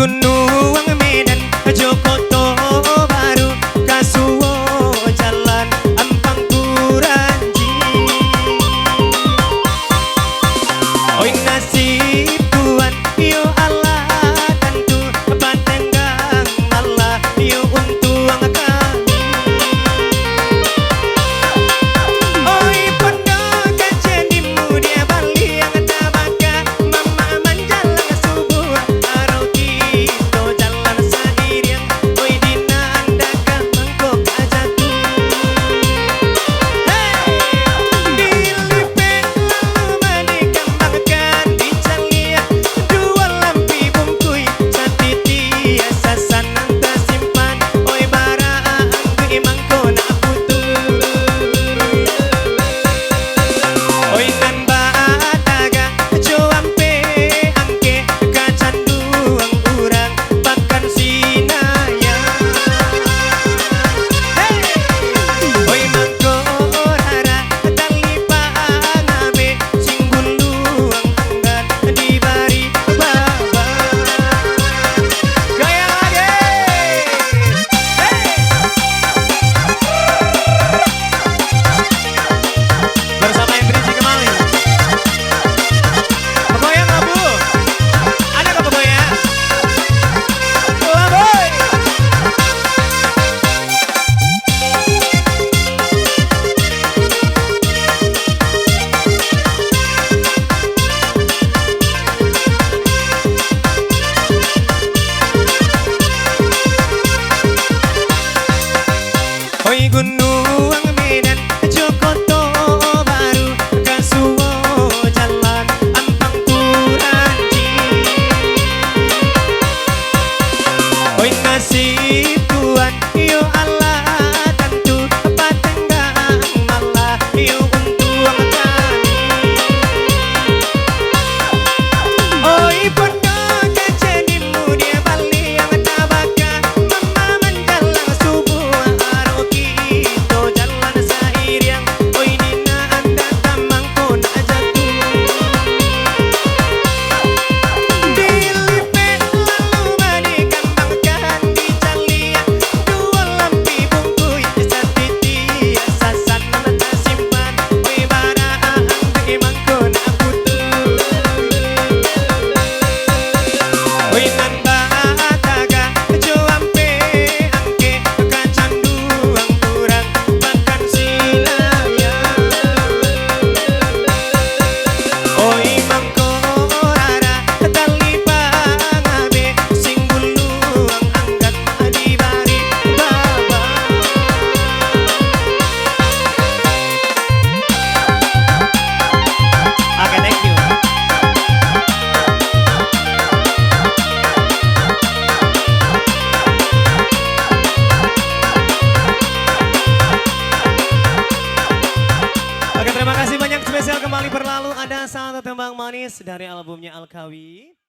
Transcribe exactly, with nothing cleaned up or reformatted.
Gunuang Medan jo Koto Baru, ka suok jalan Ampang Kuranji. Oi nasib tuan, yo alah tantu, patenggang malah yo untuang kami. Oi pondok kancil di mudiak baliang tabaka, mamak manjalang subuah, aro kito jalan sairiang. Oi di nan dakek mangko ka jatuah. Hei! Dilipek lalu mah dikambangkan, dicaliak duo lampi bungkuih, satitiak sasanan tasimpan. Oi bara angguik mangko nak putuih. Oi nan batagak jo ampek angkek, ka canduang urang pakan sinayang. Hei! Oi mangko rara tali pangabek, singguluang anggan dibari baba. Goyang lagi. Hei! Bersama Hendri Jikemali. Pegoyang, Abu. Ada nggak pegoyang? Lambai. Oi Gunuang Medan jo Koto Baru, ka suok jalan Ampang Kuranji. Oi nasib tuan, yo alah tantu, patenggang malah yo untuang kami. Oi pondok kancil di mudiak baliang tabaka, mamak manjalang subuah, aro kito jalan sairiang. Oi di nan dakek mangko nak jatuah. Dilipek lalu mah dikambangkan, dicaliak duo lampi bungkuih, satitiak sasanan tasimpan. Oi bara angguik mangko nak putuih. Oi nan batagak jo ampek angkek, ka canduang urang pakan sinayang. Oi mangko rara tali pangabek, singguluang anggan dibari baba. Oke, thank you. Oke, terima kasih banyak. Spesial kembali berlalu, ada satu tembang manis dari albumnya Alkawi.